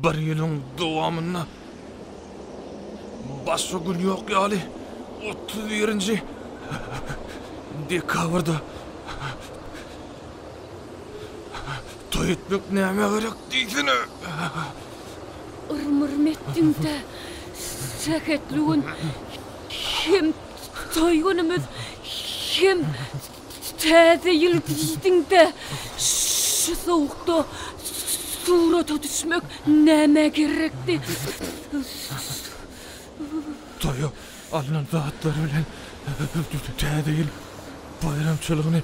Bir ýylyň dowamynda başga gün ýok ýaly 31-nji dekabrda toý etmek nämä gerek diýsene. Yrym-yrym etdiň-dä, sähetli gün hem toý günümiz hem Täze ýyl diýdiň-de, şu sowukda surata düşmek nämä gerekdi? Toýa alnan zatlar bilen Täze ýyl baýramçylygyny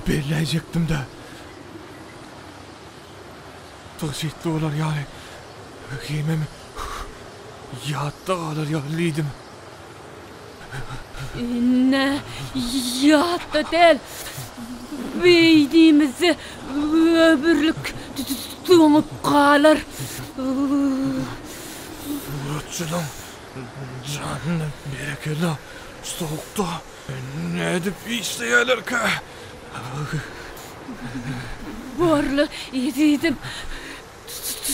belläýjekdim-dä. Tygşytly bolar ýaly, hemem ýatda galar ýaly diýdim. Indi ýatda däl, beýnimizde ömürlik doňup galar. Suratçylaň janyna berekella, sowukda nädip işleýärlerkä? Borla ezizim,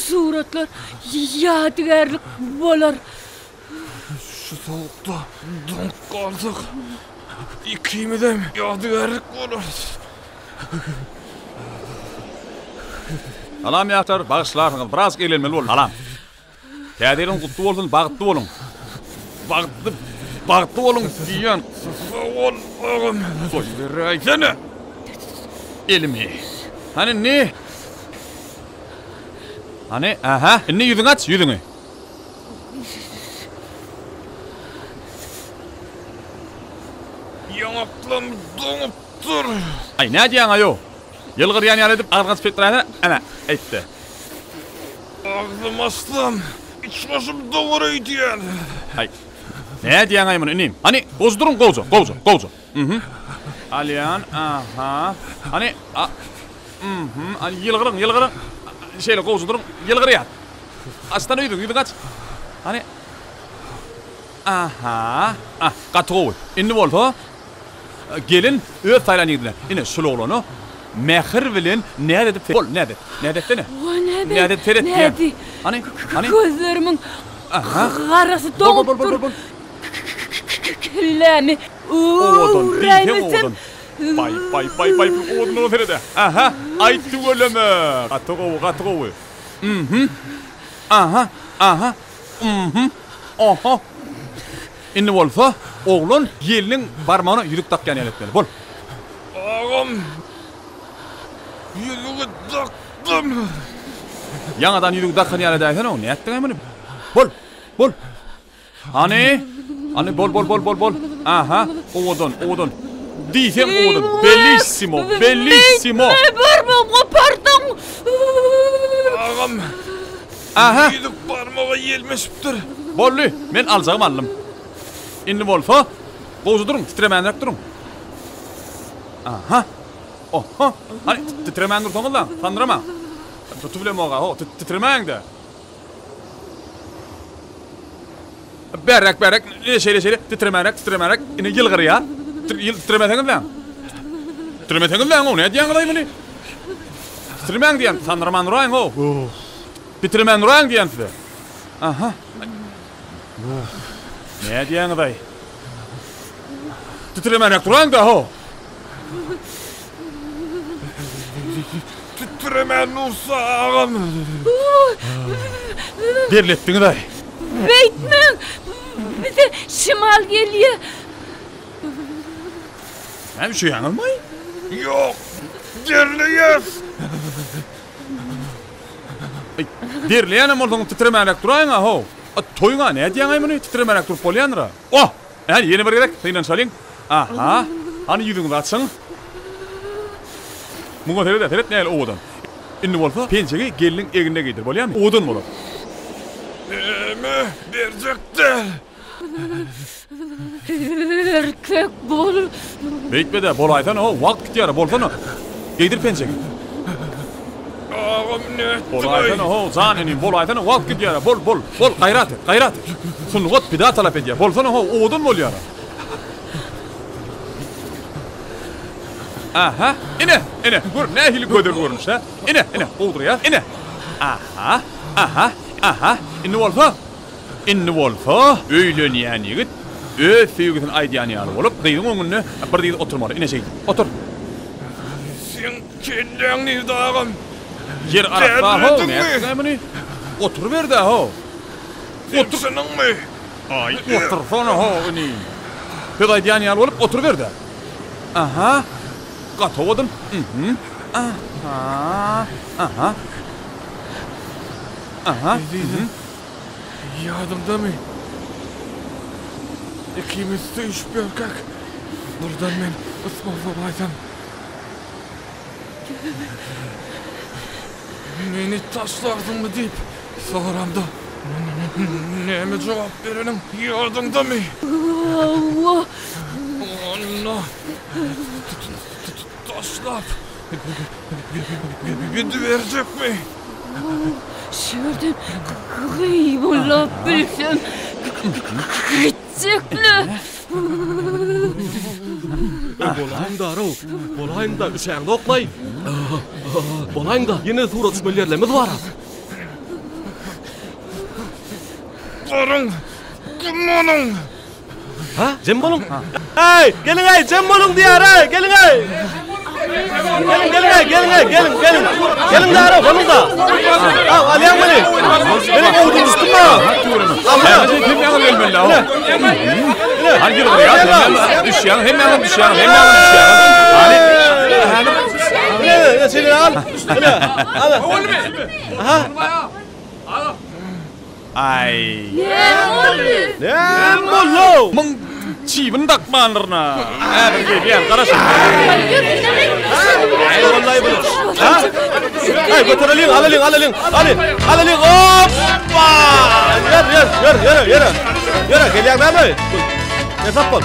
suratlar ýadygärlik bolar. Şu sowukda doňup galsak, ikimizem ýadygärlik bolarys. Salam ýaşlar, bagyşlarsyňyz, birazjyk eglenmeli boldum. Salam. Täze ýylyň gutly bolsun, bagtly boluň. Bagtly, bagtly boluň diýýän. Sag bol, agam. Goýberäýsene elimi. Hany indi? Hany, aha, indi ýüzüňi aç, ýüzüňi. Ýaňaklarym doňupdyr. Aý, nädýäň-aý-ow? Ýylgyrýan ýaly edip agzyňy açyp etdiräýsene, ana, eýtde. Agzym açsam, iç-başym doňar öýdýän. Aý, nädýäň-aý muny, inim? Hany, gowja duruň, gowja, gowja, gowja. Mhm. Alýan, aha. Hany, a, mhm, hany, ýylgyryň, ýylgyryň. Şeýle gowja duruň, ýylgyrýas. Açsana ýüzüňi, ýüzüňi aç. Hany. Aha. Ah, gaty gowy. Indi bolsa gelin öz saýlan ýigidine, ine şul oglana mähir bilen näz edip bol, näz et. Näz etsene. Näz edip seret diýýän. Hany, hany. Gözlerimiň garasy doňup dur. Kellämi Owadan, diýseň owadan. Baý, baý, baý, baý, owadanlygyna seret-ä. Aha, aý tüweleme. Gaty gowy, gaty gowy. Mhm. Aha, aha, mhm, oho. Indi bolsa, oglan gelniň barmagyna ýüzük dakýan ýaly etmeli. Bol. Agam, ýüzügi dakdym. Ýaňadan ýüzügi dakan ýaly edäýsene-ow, nätdiň-aý muny? Bol, bol. Hany? Hany bol bol bol bol bol. Aha, owadan, owadan. Diýseň owadan. Bellissimo, bellissimo. Beýtme, barmagymy gopardyň. Agam. Aha. Ýüzük barmaga ýelmeşipdir. Boldy, men aljagymy aldym. Indi bolsa, gowja duruň, titremänräk duruň. Aha. Oho. Hany, titremän dursaňyz-la, sandyramaň. Tutubilemog-a, ho, titremäň-de. Bärräk, bärräk, ine şeýle, şeýle, titremäräk, titremäräk, ine ýylgyrýar. Titremeseňizläň. Titremeseňizläň-ow, nädýäňiz-aý muny? Titremäň diýýän, sandyraman duraýyň-ow. Titremän duraýyň diýýän size. Aha. Nädýäňiz-aý? Titremäräk duraýyň-da-how. Titremän dursa agam. Derletdiňiz-aý. Beýtmäň! Bize şemal gelýä. Näme üşeýäňizmi? Ýok, derleýäs. Aý, derleýänem bolsaňyz titremäräk duraýyň-a, how. A, toýuň-a, nädýäň-aý muny, titremäräk durup bolýandyr-a. Oh! Hany, ýene bir gezek synanyşalyň. Aha. Hany ýüzüňizi açyň. Muňa seret-ä, seret nähili owadan. Indi bolsa penjegi gelniň egnine geýdir, bolýamy? Owadan bolar. Näme berjek däl. Erkek bol. Beýtme-de, bolaýsana-how, wagt gitýär-ä, bolsana. Geýdir penjegi. Agam nätdiň-aý? Bolaýsana-how, jan inim, bolaýsana, wagt gidýär-ä, bol, bol, bol, gaýrat et, gaýrat et. Sungat pida talap edýär, bolsana-how, owadan bolýar-a. Aha, ine, ine, gör, nähili gözel görnüş, hä? Ine, ine, gowdurýas, ine. Aha, aha. Aha, indi bolsa, indi bolsa öýlenýän ýigit öz söýgüsini aýdýan ýaly bolup, gyzyň öňünde bir dyz oturmaly. Ine şeýdip. Otur. Seň kelläň nirde agam? Ýer arassa how, nätdiňä muny? Oturyber-dä how. Otur. Çynyňmy? Aý, otursana how inim. Söz aýdýan ýaly bolup oturyber-dä. Aha. Gaty owadan. Mhm. Aha. Aha. Aha. Ezizim, ýadyňdamy? Ikimiz söýüşip ýörkäk, birden men ysmaz bolaýsam. Meni taşlarsyňmy diýip soramda, näme jogap bereniň ýadyňdamy? Hawa. Onda taşlap gidiberjekmi? Şu ýerden gyýbylap bilsem, gitjek-le. Bolaýyň-da, Row, bolaýyň-da, üşäňde oklaý. Bolaýyň-da, ýene surat düşmeli ýerlerimiz bar-a. Baryň, gum boluň! Ha, jem boluň. Eý, geliň-eý, jem boluň diýýär-eý, geliň-eý. Geliň, geliň-eý, geliň-eý, geliň, geliň. Geliň-dä, Row, boluň-da. Aw, alýaň muny. Meniň owdum düşdüm maňa. Al, muny. Hemmäňiz gelmeli-ä. Hany gel buraya. Düşýäň, hemmäňiz düşýäň, hemmäňiz düşýäň. Hany. Hany. Ine, ine, şeýle al. Ine, al. Aha. Aý. Näme boldy? Näme boldy? Muň çibini dakmandyr-na. Häzir gelýän, garaşyň. Aý, wallahi bu. Ha? Aý, götereliň, alalyň, alalyň. Aly, alalyň. Hoppa! Ýör, ýör, ýör, ýöre, ýöre. Ýöre, gelýäň dämi? Esap bol.